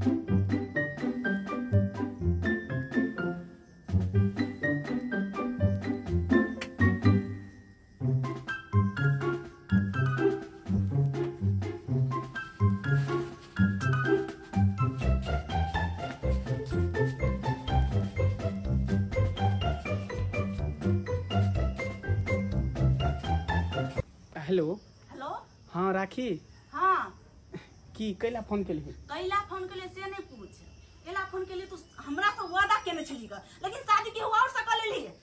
Hello hello. हाँ राखी। हाँ की कैला फोन केली? कैला फोन केली से नहीं पूछ, कैला फोन केली तू हमरा से वादा केने छली ग, लेकिन शादी के और से क लेली हैं?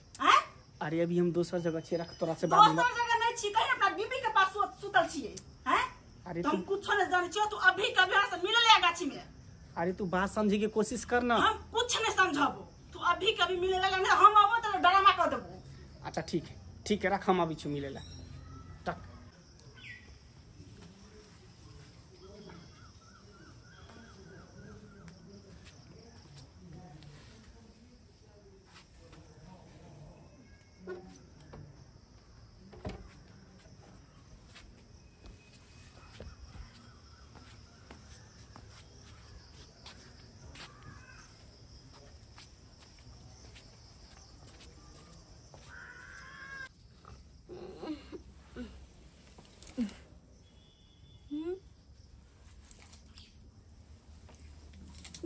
अरे अभी हम दोसर जगह छी, रख तोरा से बात। दोसर जगह नहीं छी, कहीं अपना बीबी के पास सुतल छिए हैं? अरे तुम कुछ नहीं जाने छियो, तू अभी कभी हमरा से मिले ले गाछी में। अरे तू बात समझे के कोशिश कर ना। हम कुछ नहीं समझबो, तू अभी कभी मिले ला ना, हम आबो त ड्रामा कर देबो। अच्छा ठीक है ठीक है, रख हम अभी छु मिले ला।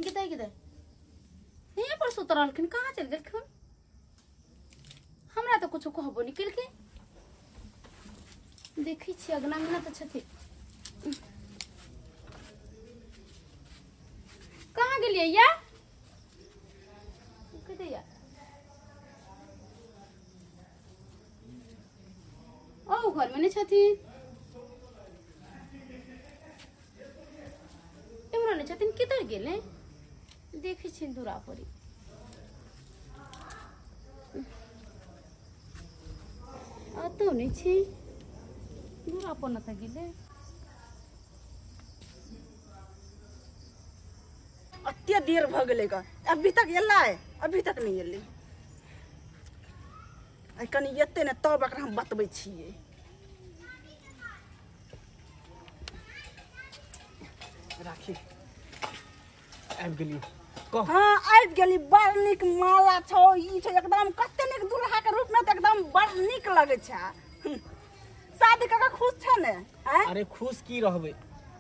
गिदे गिदे यहीं पर सुत रहलखिन, कहाँ चलि गेलखिन? हमरा तऽ कुछो कहबो नहि केलखिन। देखै छियै अगना अंगना तऽ छथिन। कहाँ गेलियै या गिदे या? ओ घरमे नहि छथिन, एम्हरो नहि छथिन, किधर गेलै? देखै छियनि दूरा पर। अतौ नहि छै, दूरा पर न तऽ गेलै। अते देर भऽ गेलै ग, अभी तक एलै? अभी तक नहि एलै। आ कनि एतै ने तब एकरा हम बतबै छियै। राखी आबि गेली? हाँ आबि गेली। बड़ नीक माला छौ, ई छौ, एकदम कते नीक दुल्हा के रूप में तऽ एकदम बड़ नीक लगै छै। शादी कऽ के खुश छै ने? अरे खुश की रहबै,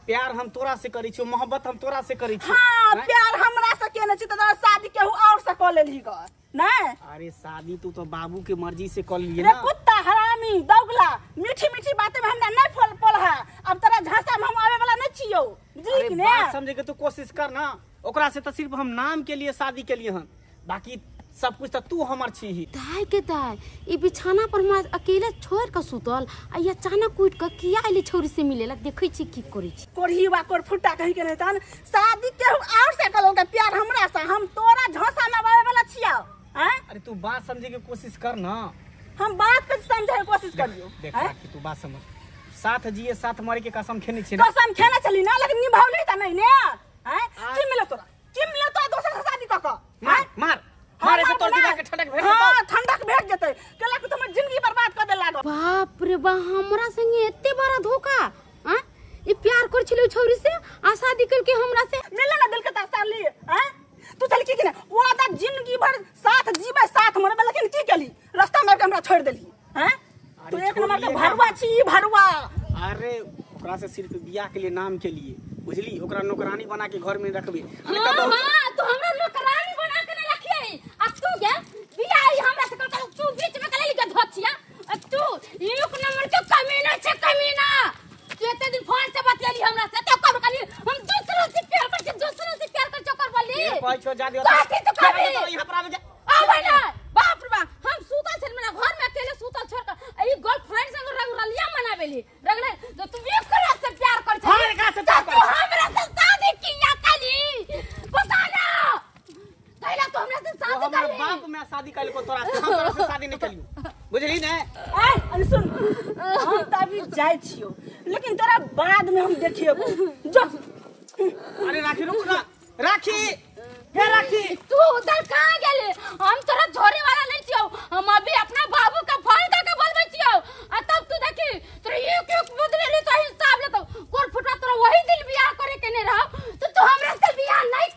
प्यार हम तोरा से करै छियौ, मोहब्बत हम तोरा से करै छियौ। हाँ प्यार हमरा से केने छी तऽ शादी केहू और से कऽ लेलही ग नै? अरे शादी तू तो बाबू के मर्जी से कऽ लिए ना। कुत्ता हरामी दौगला, मीठी मीठी बातें में हमरा नहीं फल पल है। अब तोरा झांसा में हम आवे वाला नहीं छियौ, बुझली कि ने? बात समझे के तू कोशिश कर ना। ओकरा से तो सिर्फ हम नाम के लिए शादी के लिए हन, बाकी सब कुछ तो तू हमर छी ही। दाय के दाय, ई बिछाना पर हमरा अकेले छोड़ के सुतल आ ई अचानक उठ के किया आइले छौरी से मिलेला? देखै छी की करै छी। कोढ़ी बा कोर फुटा कहि के नहीं तहन शादी के और से कलो के प्यार हमरा से, हम तोरा झांसा में आवे वाला छियौ हैं? अरे तू बात समझे के कोशिश कर ना। हम बात के समझे के कोशिश करियो। देख कि तू बात समझ, साथ जिए साथ मरे के कसम खेने छी ना? कसम खेने छली ना, लेकिन निभावली त नहीं ने हैं? की मिलो तोरा, की मिलो तोरा दोसर से शादी क क? मार मार मारे से तोर दिमाग के ठंडक भेट जेतौ। हां ठंडक भेट जेतै, केला के तुम जिंदगी बर्बाद क देला। बाप रे बा, हमरा संगे एते बड़ा धोखा। हां ई प्यार कर छलै छौरी से आ शादी करके हमरा से मिले ना दिल के तसल्ली हैं? तू चल की ने वादा जिंदगी भर साथ जीवे साथ मरबे, लेकिन की केली रास्ता में के हमरा छोड़ देली हैं? तू एक नंबर के भरवा छी, भरवा। अरे ओकरा से सिर्फ बियाह के लिए नाम के लिए, बुझली? ओकरा नौकरानी बना के घर में रखबे। हां हां तू हमरा नौकरानी बना के न रखिए। आ तू के बियाह हमरा से कर, तू बीच में कले के धोछिया। आ तू एक नंबर के कमीना छे, कमीना। तू एते दिन फोन से बतियाली हमरा से त कब कहली हम दूसरों से प्यार कर छी, दूसरों से प्यार कर चोकर बोली। कहै छो जा दियो कथी तू कहबी? यहां पर आबे जा। आबे ना। बाप रे बाप, हम सुतल छल मेरा घर में अकेले सुतल छोड़ के ई गर्लफ्रेंड संग रंगरलिया मनाबेली रंगले तो तू एकरा से प्यार कर छी। हां एकरा से प्यार कर तू हमरा से शादी किया कली? बता ना कैला तू हमरा से शादी हमरा करली? बाप में शादी कइल को तोरा से, हम तोरा से शादी नहीं कलियो, बुझली ने? ए अरे सुन, हम त अभी जाय छियो, लेकिन तोरा बाद में हम देखिएबो। जो अरे राखी रुक ना, राखी हे राखी तू उधर कहाँ गेले? हम तोरा झोरे वाला नहीं छियो, हम अभी अपना बाबू का फोन करके बोलबै छियो आ तब तू देखी तोरा एक एक बदले ले तो हिसाब लेतो। कोर फुटा तोरा वही दिन बियाह करे के नहीं रहो तो तू हमरा से बियाह नहीं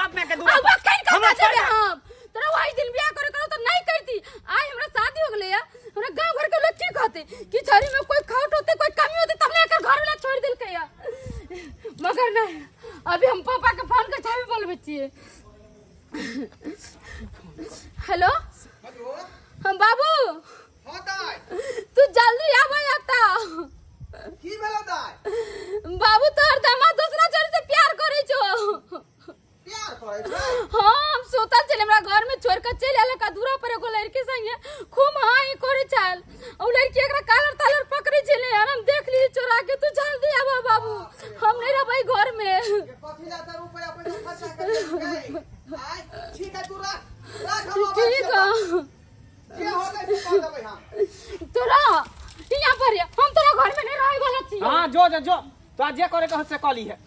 बाप माय के दूर अब कहीं कहाँ जेबे हम तोरा वही दिन बियाह करे करो तो नहीं करती। आज हमरा शादी हो गेलै हमरा गांव घर के लोग की कहते कि छड़ी में कोई खोट होते कोई कमी होते तब लेकर घर वाला छोड़ देलकै या। मगर नहीं अभी हम पापा के फोन कर छाबी बोलबै छियै। हेलो हेलो हम बाबू। हां दाई तू जल्दी आबा आता। की भेलो दाई? बाबू तोहर दामाद दूसरा छोरी से प्यार करै छो। प्यार करै छै? हां हम सोतल छल हमरा घर में छोड़ के चलि आयल का दूरा पर एगो लड़की संगे खूब हां करै छल ओ लड़की एकरा कालर तालर पकड़ै छलै और हम देख लिए चोरा के। तू जल्दी आबा बाबू हम नहीं रहबै घर में। कथी ला त रुपया पैसा खर्चा कर देलकै? आय ठीक है तू रख रख हम ठीक है जे हो गई से कह देबै हम तोरा यहाँ पर हम तोरा घर में नहीं रहे वाला छी। हां जो जो जो तो जे करे के से कली है।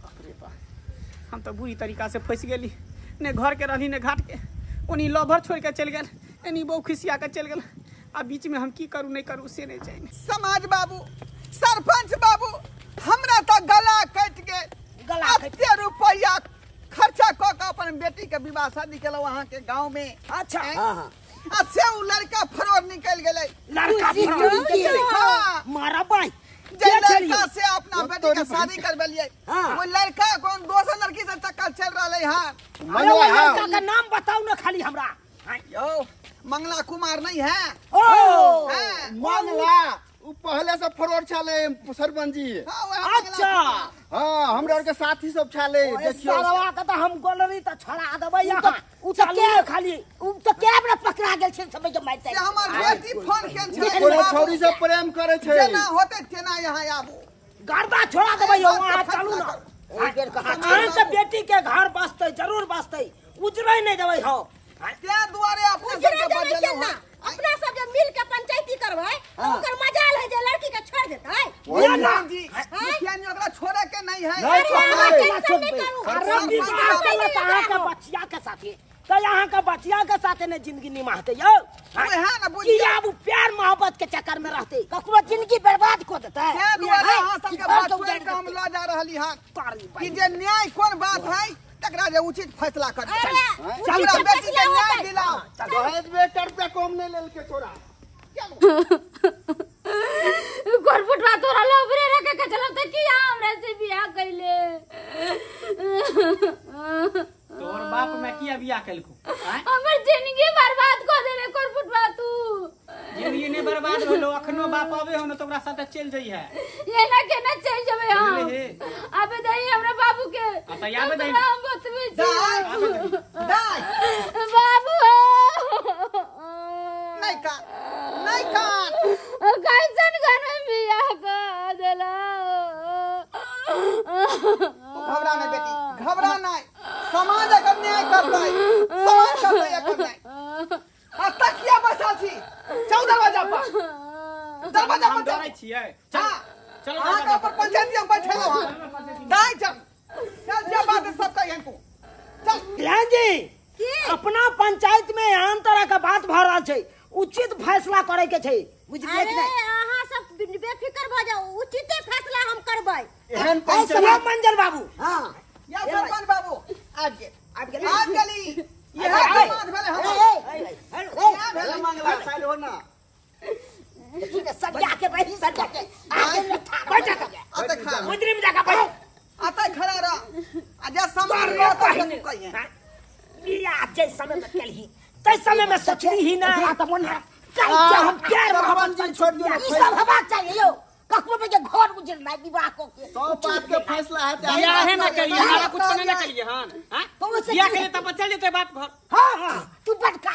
बाप रे बाप हम तो बुरी तरीका से फंस गेली ने घर के रहली ने घाट के ओनी लभर छोड़ के चल गेल एनी बहु खिसिया के चल गेल आ बीच में हम की करू नहीं करू से नहीं जाने। समाज बाबू सरपंच बाबू हमरा तो गला कट गेल। गला कते रुपया खर्चा क के अपन बेटी के विवाह शादी केलौ अहाँ के गांव में। अच्छा हां हां आ से उ लड़का फरोर निकल गेलै। लड़का फरोर निकल गेलै? हां मारा भाई जे लड़का से अपना बेटी के शादी करबेलिए वो लड़का कौन दोसर लड़की से चक्कर चल रहलै हां। मंगला लड़का का नाम बताओ ना खाली हमरा। यो मंगला कुमार नहीं है? ओ मंगला उ पहले से फरोर छले सरपंच जी। अच्छा हां हमरा के साथी सब छले। देखियो सरवा के त हम गोलरी त छोड़ा देबै यहां। उ त के खाली उ त कैमरा पकड़ा गेल छै सब के मारते। से हमर बेटी फोन केन छै कोनो छौरी से प्रेम करे छै जेना होते तेना यहां आबू गर्दा छोड़ा देबै यौ वहां चलू ना। ओइ बेर कहां अहाँ के बेटी के घर बसतै जरूर बसतै उजरै नहीं देबै हो। ते दुआरे अपना सब के बजलो ना अपना सब जे मिल के पंचायती करबै ओकर मजाल है जे लड़की के छोड़ देतै। मुखिया जी मुखिया जी ओकरा छोड़े के नहीं है। नहीं करू अहाँ के बचिया के साथे त अहाँ के बचिया के साथे ने जिंदगी निमाहते यौ। वएह ना बुझ कि आब प्यार मोहब्बत के चक्कर में रहते ककरो जिंदगी बर्बाद क देतै। ते दुआरे अहाँ सब के बात छोड़ के हम ल जा रहली हां कि जे न्याय कोन बात है तकरा जे उचित फैसला कर। चल चल बेटी के न्याय दिलाओ। दहेज में एक रुपया कम नहीं लेलके छोरा। गोरफुटवा तोरा लोबरे रखे के चलब त की हमरा से बियाह कइले? तोर बाप में किया बियाह कइलको? हमर जिंदगी बर्बाद क देले गोरफुटवा तू। जिंदगी नहीं बर्बाद होलो अखनो बाप आवे हो न तो ओकरा साथे चल जई है। एना केना चल जेबै हम? आबे दही हमरा बाबू के। आ त आबे दही। हम बतबै छी। दाई बाबू नहीं कान नहीं कान कैसन घर में बियाह कर देला। तू घबरा नहीं बेटी घबरा नहीं समाज एकर न्याय करतै समाज करतै एकर न्याय। आ तकिया बैसल छी चल दरवाजा पर दरवाजा पर डरै छियै। चल चलो अहाँ के ऊपर पंचायती हम बैठेलौ हां। दाई चल चल जे बात सब कहियन तू चल। ध्यान जी अपना पंचायत में आम तरह का बात भ रहल छै उचित फैसला करे के छै बुझलियै कि नहीं? अहाँ सब बेफिक्र भ जाउ उचिते फैसला हम करबै। एहन पंचायत मंजल बाबू। हां या सरपंच बाबू आबि गेल आबि गेल आबि गेली इएह समाज भेलै हमर। इएह भेलै मंगला साइल हो ना देखी ने सरिया के बही सरिया के आगे में बैठ जा अते खड़ा मुजरिम में जाकर बैठ अते खड़ा रह आ जे समाज रहत तू कहिए बियाह जे समय में केलही तै समय में सोचली ही ना त मन है हम प्यार सरपंच जी छोड़ दियो ई सब हवा चाहिए यौ ककरो पे के घर उजरनाइ विवाह क के सब बात के फैसला है बियाह ना करिए हमरा कुछ ना करिए हां हां बियाह करिए तब चल जेतै बाप घर। हां हां तू बटका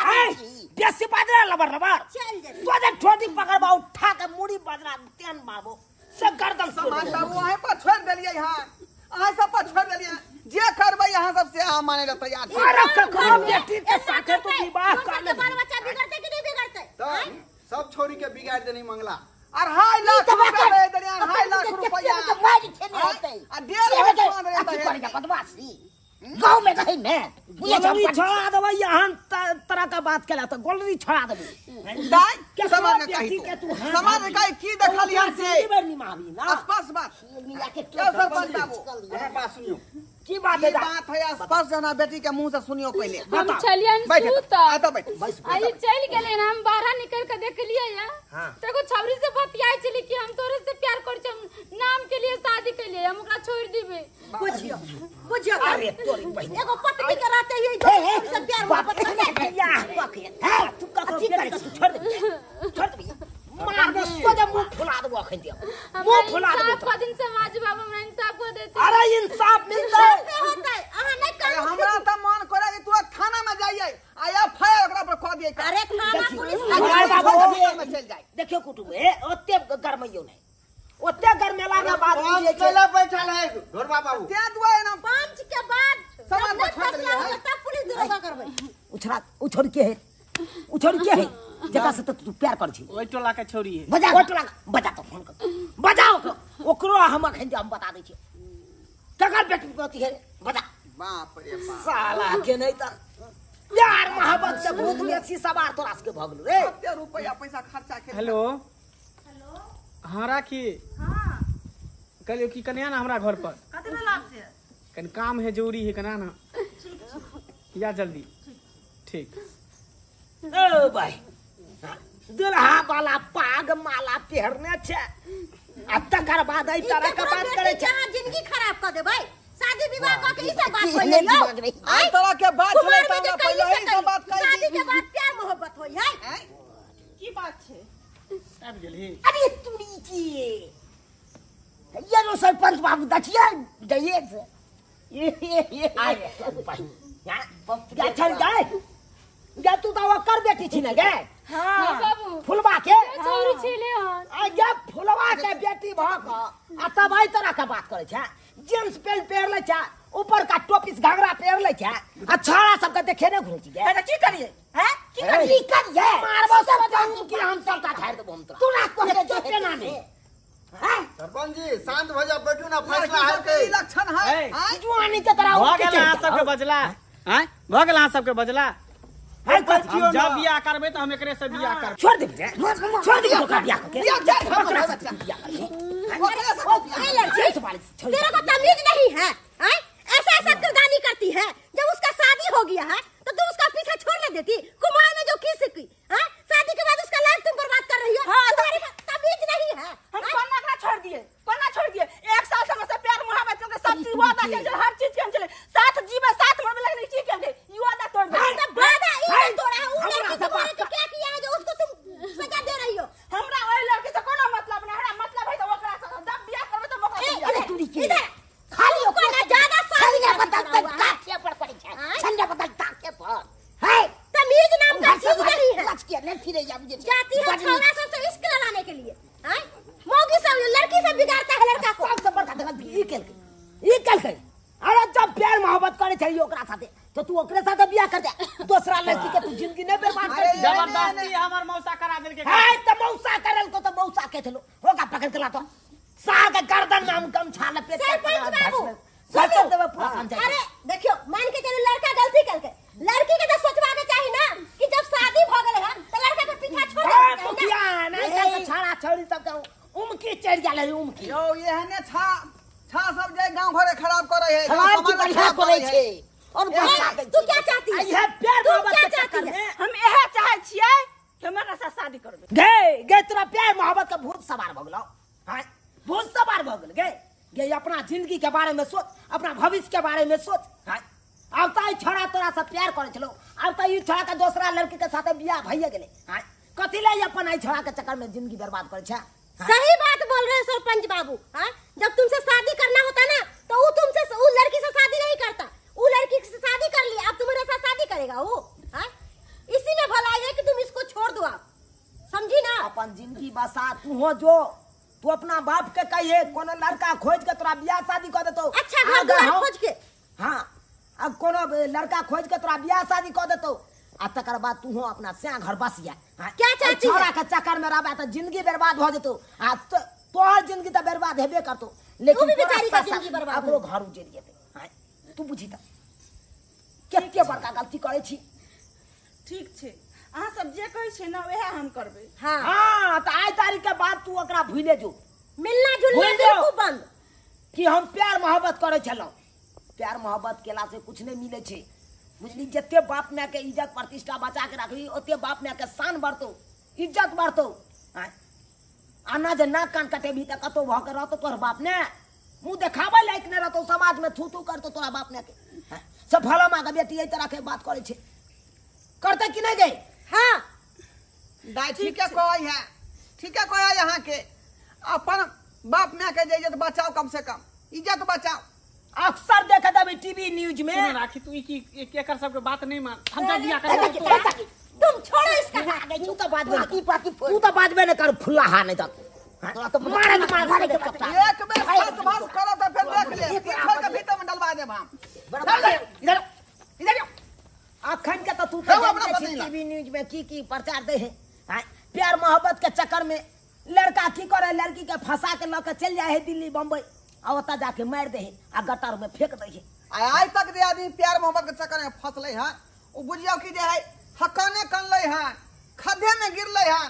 बेसी बाजरा लबर लबर चल जे तो ठोडी पकड़बा उठा के मुड़ी बाजरा तेन मारबो से गर्दन समाज बाबू अहीं पर छोड़ देलियै हां अहाँ सब पर छोड़ देलियै जे करबै अहाँ सब से अहाँ माने ल तैयार छी। अरे ककरो बेटी के साथे तू विवाह कर ले बाल बच्चा बिगड़तै कि नहीं बिगड़तै? त सब छोरी के बिगाड़ देनी मंगला। 2.5 लाख रुपया दे देलियै 2.5 लाख रुपया मारि छेने होतै आ 1.5 लाख अथी कर बदमाशी गांव में रही में गोलरी छोड़ा देबै यहाँ तरह का बात केला त गोलरी छोड़ा देबै। दाई समाज में कही समाज में कही की देखलियै से बेर निमाबी ना स्पष्ट बात मिया के सरपंच बाबू हमरा बात सुनियो। की बात है? बात है स्पष्ट जना बेटी के मुंह से सुनियो पहले। हम चलियन सूत आ तो बैठ आई चल गेले हम बाहर निकल के देख लिए या तो एगो छौरी से बतियाई चली कि हम तोरे से प्यार कर छी, नाम के लिए शादी के लिए हम ओकरा छोड़ दिबे। बुझियो बुझियो, अरे तोरी बहिन एगो पत्नी के रहते ही दोसर से प्यार मोहब्बत कर या पके हां तू ककरो बेटी के छोड़ दे, छोड़ दे मार दे सोजा मुंह फुला देबो अखन दे मुंह फुला देबो। इंसाफ दिन समाज बाबू हमरा इंसाफ को देते। अरे इंसाफ मिलतै होतै अहां नहीं कर। हमरा त मन करे कि तुरंत थाना में जाइए आ एफआईआर ओकरा पर क दिए। अरे थाना पुलिस बाबू में चल जाए। देखियो कुटुंब ए ओते गरमैयो नहीं, ओते गरमेला के बाद पंच केला बैठल है ढोरबा बाबू ते दुआरे ना पंच के बाद सामान पर छोड़ दिए तब पुलिस दरोगा करबै। उछड़ा उछड़ के है, उछड़ के है जका से तो तू प्यार कर छी ओइ टोला के छोरी है। बजा ओइ टोला बजा तो फोन कर बजाओ ओकरो हम अखन हम बता दै छी ककर बेटी होती है बजा। बाप रे बाप साला के नहीं त प्यार मोहब्बत के भूत में छी सवार तोरा के भ गेल रे। कते रुपया पैसा खर्चा के। हेलो हेलो हां राखी हां कहलियो कि कन्या ना हमरा घर पर कतना लाभ से कन काम है जरूरी है कन्या ना ठीक या जल्दी ठीक। ओ भाई दुल्हा वाला पाग माला पहरने छे आ तकर बाद एई तरह के बात करे छे। अहां जिंदगी खराब क देबै शादी विवाह क के ई सब बात होई लो। आई तरह के बात छले त हमरा पहिले ही सब बात कहि शादी के बाद प्यार मोहब्बत होई है की बात छे आबि गेली। अरे तुरी की ये रो सरपंच बाबू देखिए जाइए से ये आए भाई या चल जाए या तू तो कर बेटी छी ना गे। हां बाबू फुलवा के छोरी छेले हन आ या फुलवा के बेटी भ क आ तब आई तरह के बात करे छै। जींस पैंट पहिर ले छै, ऊपर का टोपी घाघरा पहिर ले छै आ छोरा सब के देखे ने घुरै छी गे। अरे की करिए हैं की करिए की करिए मारबो सब की हम सबटा झाड़ देबो हम तोरा तू ना कोहे के ना ने। हां सरपंच जी शांत भ जा बैठू ना फैसला हेतै ई लक्षण है जुआनी के तरह भ गेल अहां सब के बजला। हैं भ गेल अहां सब के बजला। हम जब बियाह करबै त हम एकरे से बियाह करबै। छोड़ दे छोड़ दे ओकरा बियाह के तेरे को तमीज नहीं है हैं ऐसा ऐसा किरदानी करती है। जब उसका शादी हो गया है तो तुम उसका पीछा छोड़ ना देती। कुमार में जो की सीखी हैं शादी के बाद उसका लाइफ तुम बर्बाद कर रही हो। तुम्हारे पास तमीज नहीं है। हम कोना ओकरा छोड़ दिए कोना छोड़ दिए। एक साल से हमसे प्यार मोहब्बत करके सब चीज वादा के हर चीज के हम चले साथ जीवे साथ मरबे लगने की के ई वादा तोड़ दे। सब वादा ई तोड़ा है। उ लड़की तुम्हारे के क्या किया है जो उसको तुम सजा दे रही हो? हमरा ओइ लड़की से कोनो मतलब नहीं। हमरा मतलब है तो ओकरा से जब बियाह करबे तो ओकरा से। अरे तुरी के इधर खाली ओकरा ज्यादा शादी बदल तक काठे पर पड़ी छै छन्ने बदल ताके पर है तमीज नाम का चीज नहीं है। लचके नहीं फिरे जा मुझे जाती है छोरा सब से इश्क लड़ाने के लिए हैं मौगी सब लड़की सब बिगाड़ता है लड़का को। सब बड़का गलती ई केलकै ई केलकै। अरे जब प्यार मोहब्बत करे छै ओकरा साथे तो तू ओकरे साथे बियाह कर दे दूसरा लड़की के तू जिंदगी नहीं बर्बाद कर। जबरदस्ती हमर मौसा करा देल के है त मौसा करल को त मौसा के छलो होका पकड़ के लातो सार के गर्दन में हम गमछा लपेट के सरपंच बाबू सुनो देबे पूरा पंचायत। अरे देखियो मान के चलो लड़का गलती करके लड़की के तो सोचवा के चाहिए ना कि जब शादी भ गेल है त लड़का के पीछा छोड़ दे के मुखिया नहीं त छाड़ा छौड़ी सब के उमकी चढ़ गेल है उमकी। यो एहने छा छा सब जे गांव घरे खराब करे है समाज की बढ़िया करे छै और बच्चा तू क्या चाहती है? यह प्यार मोहब्बत क्या के चाहती चक्कर है? में हम यह चाहे छियै कि हमरा साथ शादी करबै। गे गे तोरा प्यार मोहब्बत के भूत सवार भ गेलौ। हां भूत सवार भ गेल गे गे अपना जिंदगी के बारे में सोच अपना भविष्य के बारे में सोच। हां अब त ई छोरा तोरा से प्यार करे छलो अब त ई छोरा के दूसरा लड़की के साथ बियाह भइए गेलै। हां कथि ले अपन ई छोरा के चक्कर में जिंदगी बर्बाद करे छै? सही बात बोल रहे हैं सरपंच बाबू। हाँ जब तुमसे शादी करना होता ना तो वो तुमसे वो लड़की से शादी नहीं करता। वो लड़की से शादी कर लिया अब तुम्हारे साथ शादी करेगा वो। हाँ इसी में भलाई है कि तुम इसको छोड़ दो आप समझी ना। अपन जिंदगी बसा तू हो जो तू अपना बाप के कहिए कोनो लड़का खोज के तोरा बियाह शादी कर देतो। अच्छा घर द्वार खोज के। हाँ अब कोनो लड़का खोज के तोरा बियाह शादी कर देतो आ तकर बाद तू हो अपना स्या घर बसिया। क्या चाहती है? छोरा के चक्कर में रहबे त जिंदगी बर्बाद हो जेतो आ तोहर जिंदगी त बर्बाद हेबे करतो लेकिन भी बेचारी का जिंदगी बर्बाद ओकरो घर उजड़ जेतै। हां तू बुझी त कते बड़का गलती करै छी। ठीक छै अहाँ सब जे कहै छै ना वएह हम करबै। हां हां त आइ तारीख के बाद तू ओकरा भूले जो मिलना जुलना बिल्कुल बंद कि हम प्यार मोहब्बत करै छलौ। प्यार मोहब्बत केला से कुछ नहीं मिले छे बुझली। जते बाप माय के इज्जत प्रतिष्ठा बचा के रखबी ओते बाप माय के शान बढ़तो इज्जत बढ़तो। आना जे नाक कान कटेबी त कतो भ के रहतो तोहर बाप ने मुंह देखाबै लायक नहीं रहतो समाज में थू थू करतो तोरा बाप ने के। सब फला माँ के बेटी एहि तरह के बात करे छे करते कि नहीं गई? हाँ दाई ठीक है कोई है ठीक है कोई है यहाँ के अपन बाप माँ के इज्जत बचाओ कम से कम इज्जत बचाओ। अक्सर देखे देबी टीवी न्यूज में। सुनो राखी तू ई की एकर सबके बात नहीं मान हम सब बियाह कर तुम छोड़ो इसका। तू तो बाजबे तू तो बाजबे न कर फुल्ला हा नहीं तो मारे के मार के चपटा एक बेर सास भास करो तो फिर देख ले छोड़ के भीतर में डलवा देब हम। इधर इधर अखन के तो तू तो टीवी न्यूज में की की प्रचार दे है। प्यार मोहब्बत के चक्कर में लड़का की करे लड़की के फंसा के लके चल जाए है दिल्ली बम्बई आ ओता जाके मार दे है आ गटर में फेंक दे है। आइ तक जे आदमी प्यार मोहब्बत के चक्कर में फंसले है उ बुझियो कि जे है हकने कनले है खड्डे में गिरले है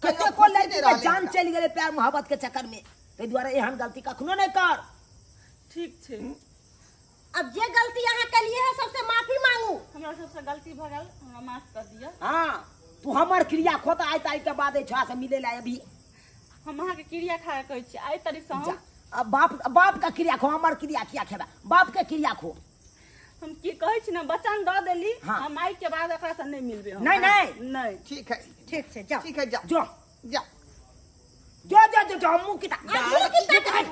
कतेको लड़की के जान चलि गेलै प्यार मोहब्बत के चक्कर में। ताहि दुआरे एहन गलती कखनो नहीं कर। ठीक छे अब जे गलती अहाँ केलिए है सबसे माफी मांगू। हमरा सबसे गलती भ गेल हमरा माफ कर दिया। हां तू हमर क्रिया खो त आइ तारीख के बाद छा से मिले ला अभी हम अहाँ के क्रिया खा कहै छी आइ तारीख से हम अब बाप बाप का क्रिया खो हमर क्रिया किया खेबा बाप के क्रिया खो। हम की कहै छी ना वचन the देली। हाँ। हम आई के बाद एकरा से नहीं मिलबे हम। नहीं नहीं नहीं ठीक है ठीक छै जाओ ठीक है जाओ जो जाओ जो जो जो हम मुंह की जाओ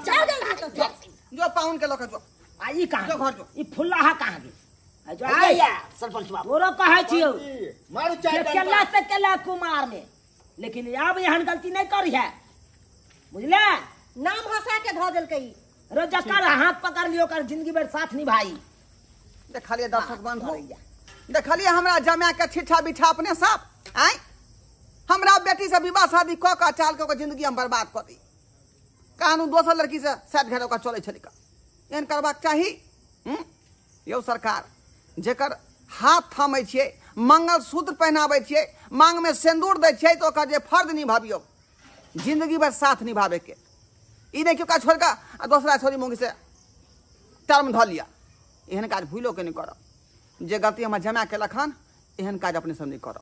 जल्दी जो पाउन के लके जो आ ई कहां जो घर जो ई फुल्लाहा कहां गेल जो आया सरपंच बाबू तोरो कहै छियौ मारू चाय केला से केला कुमार में लेकिन अब एहन गलती नहीं करी है बुझले। नाम हंसा के धऽ देलकै रोज जकर हाथ पकड़ लियो कर जिंदगी भर साथ निभाई। देखलिए दर्शक बंधु देखलिए हमरा जमा के छिठा बिठा अपने सब आय हमरा बेटी से विवाह शादी क के चाल के जिंदगी हम बर्बाद क दी कानू दोसर लड़की से साथ घर ओकरा चलै छलै का एहन करबाक चाही। यौ सरकार जेकर हाथ थामै छियै मंगलसूत्र पहनाबै छियै मांग में सिंदूर दै छियै तो ओकर जे फर्ज निभाबियौ जिंदगी भर साथ निभाबे के ई नहि कि ओकरा छोड़ि कऽ आ दोसरा छोरी मौगी से टर्म धऽ लिअ एहन काज भूलो के नहीं करब। जे गलती हमर जमा केलक हन एहन काज अपने सब नहीं करब।